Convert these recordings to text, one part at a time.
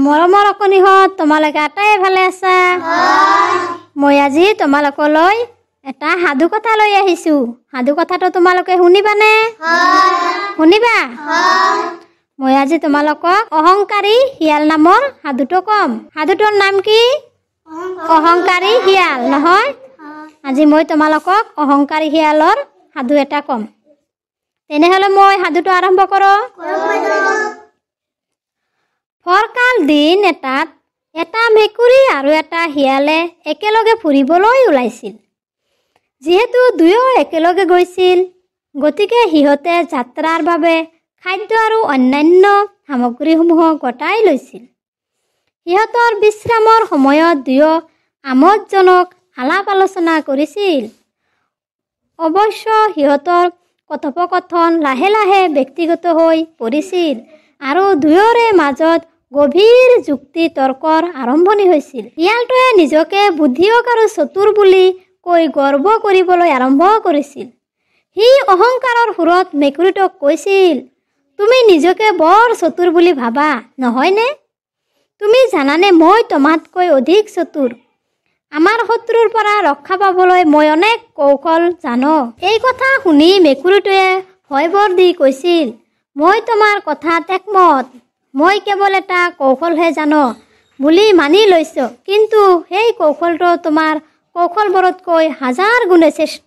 মৰমৰ অকণিহঁত, তোমালোকে আটাই ভালে আছা? মই আজি তোমালোকলৈ এটা সাধু কথা লৈ আহিছো। সাধু কথাটো তোমালোকে শুনিবানে? শুনিবা? মই আজি তোমালোকক অহংকাৰী শিয়াল নামৰ সাধুটো ক'ম। সাধুটোৰ নাম কি? অহংকাৰী শিয়াল, নহয়? আজি মই তোমালোকক অহংকাৰী শিয়ালৰ সাধু এটা ক'ম। তেনেহ'লে মই সাধুটো আৰম্ভ কৰোঁ। ফৰকাল দিন এটাত এটা মেকুৰী আৰু এটা শিয়ালে একেলগে ফুৰিবলৈ ওলাইছিল। যিহেতু দুয়ো একেলগে গৈছিল, গতিকে সিহঁতে যাত্ৰাৰ বাবে খাদ্য আৰু অন্যান্য সামগ্ৰীসমূহ গোটাই লৈছিল। সিহঁতৰ বিশ্ৰামৰ সময়ত দুয়ো আমোদজনক আলাপ আলোচনা কৰিছিল। অৱশ্য সিহঁতৰ কথোপকথন লাহে লাহে ব্যক্তিগত হৈ পৰিছিল আৰু দুয়োৰে মাজত গভীৰ যুক্তি তৰ্কৰ আৰম্ভণি হৈছিল। শিয়ালটোৱে নিজকে বুদ্ধিয়ক আৰু চতুৰ বুলি কৈ গৰ্ব কৰিবলৈ আৰম্ভ কৰিছিল। সি অহংকাৰৰ সুৰত মেকুৰীটোক কৈছিল, তুমি নিজকে বৰ চতুৰ বুলি ভাবা, নহয়নে? তুমি জানানে মই তোমাতকৈ অধিক চতুৰ। আমাৰ শত্ৰুৰ পৰা ৰক্ষা পাবলৈ মই অনেক কৌশল জানো। এই কথা শুনি মেকুৰীটোৱে হয়ভৰ দি কৈছিল, মই তোমাৰ কথাত একমত। মই কেৱল এটা কৌশলহে জানো বুলি মানি লৈছো, কিন্তু সেই কৌশলটো তোমাৰ কৌশলবোৰতকৈ হাজাৰ গুণে শ্ৰেষ্ঠ।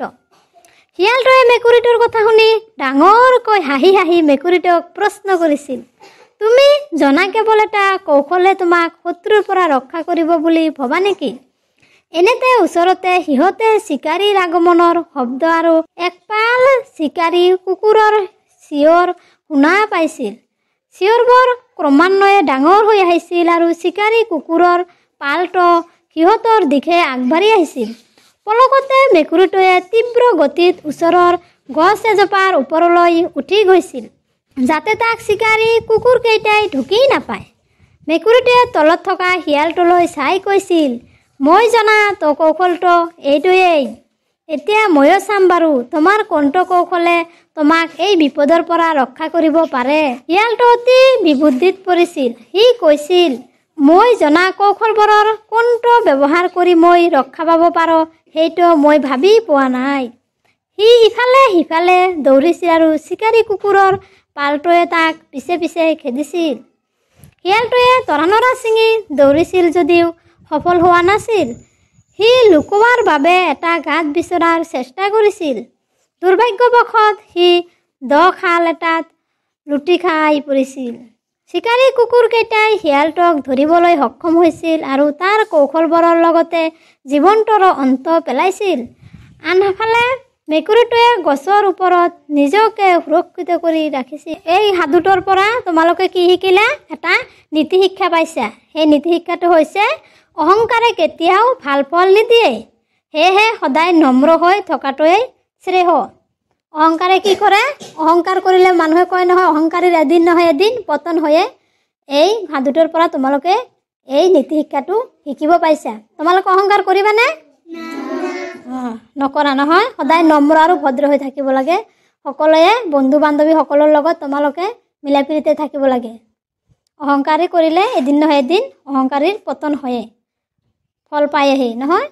শিয়ালটোৱে মেকুৰীটোৰ কথা শুনি ডাঙৰকৈ হাঁহি হাঁহি মেকুৰীটোক প্ৰশ্ন কৰিছিল, তুমি জনা কেৱল এটা কৌশলে তোমাক শত্ৰুৰ পৰা ৰক্ষা কৰিব বুলি ভবা নেকি? এনেতে ওচৰতে সিহঁতে চিকাৰীৰ আগমনৰ শব্দ আৰু একপাল চিকাৰী কুকুৰৰ চিঞৰ শুনা পাইছিল। চিঞৰবোৰ ক্ৰমান্বয়ে ডাঙৰ হৈ আহিছিল আৰু চিকাৰী কুকুৰৰ পালটো সিহঁতৰ দিশে আগবাঢ়ি আহিছিল। পলকতে মেকুৰীটোৱে তীব্ৰ গতিত ওচৰৰ গছ এজোপাৰ ওপৰলৈ উঠি গৈছিল, যাতে তাক চিকাৰী কুকুৰকেইটাই ঢুকি নাপায়। মেকুৰীটোৱে তলত থকা শিয়ালটোলৈ চাই কৈছিল, মই জনা তো কৌশলটো এইটোৱেই। এতিয়া ময়ো চাম বাৰু তোমাৰ কোনটো কৌশলে তোমাক এই বিপদৰ পৰা ৰক্ষা কৰিব পাৰে। শিয়ালটো অতি বিবুদ্ধিত পৰিছিল। সি কৈছিল, মই জনা কৌশলবোৰৰ কোনটো ব্যৱহাৰ কৰি মই ৰক্ষা পাব পাৰোঁ সেইটো মই ভাবি পোৱা নাই। সি ইফালে সিফালে দৌৰিছিল আৰু চিকাৰী কুকুৰৰ পালটোৱে তাক পিছে পিছে খেদিছিল। শিয়ালটোৱে তৰানৰা ছিঙি দৌৰিছিল যদিও সফল হোৱা নাছিল। সি লুকোৱাৰ বাবে এটা গাঁত বিচৰাৰ চেষ্টা কৰিছিল। দুৰ্ভাগ্যবশত সি দ খাল এটাত লুটি খাই পৰিছিল। চিকাৰী কুকুৰকেইটাই শিয়ালটোক ধৰিবলৈ সক্ষম হৈছিল আৰু তাৰ কৌশলবোৰৰ লগতে জীৱনটোৰো অন্ত পেলাইছিল। আনফালে মেকুৰীটোৱে গছৰ ওপৰত নিজকে সুৰক্ষিত কৰি ৰাখিছিল। এই সাধুটোৰ পৰা তোমালোকে কি শিকিলা? এটা নীতি শিক্ষা পাইছা। সেই নীতি শিক্ষাটো হৈছে অহংকাৰে কেতিয়াও ভাল ফল নিদিয়ে, সেয়েহে সদায় নম্ৰ হৈ থকাটোৱেই শ্ৰেয়। অহংকাৰে কি কৰে? অহংকাৰ কৰিলে মানুহে কয় নহয়, অহংকাৰীৰ এদিন নহয় এদিন পতন হয়ে। এই সাধুটোৰ পৰা তোমালোকে এই নীতি শিক্ষাটো শিকিব পাইছা। তোমালোকে অহংকাৰ কৰিবানে? নকৰা নহয়? সদায় নম্ৰ আৰু ভদ্ৰ হৈ থাকিব লাগে। সকলোৱে বন্ধু বান্ধৱী সকলৰ লগত তোমালোকে মিলা প্ৰীতিৰে থাকিব লাগে। অহংকাৰী কৰিলে এদিন নহয় এদিন অহংকাৰীৰ পতন হয়ে, ফল পাই আহি নহয়।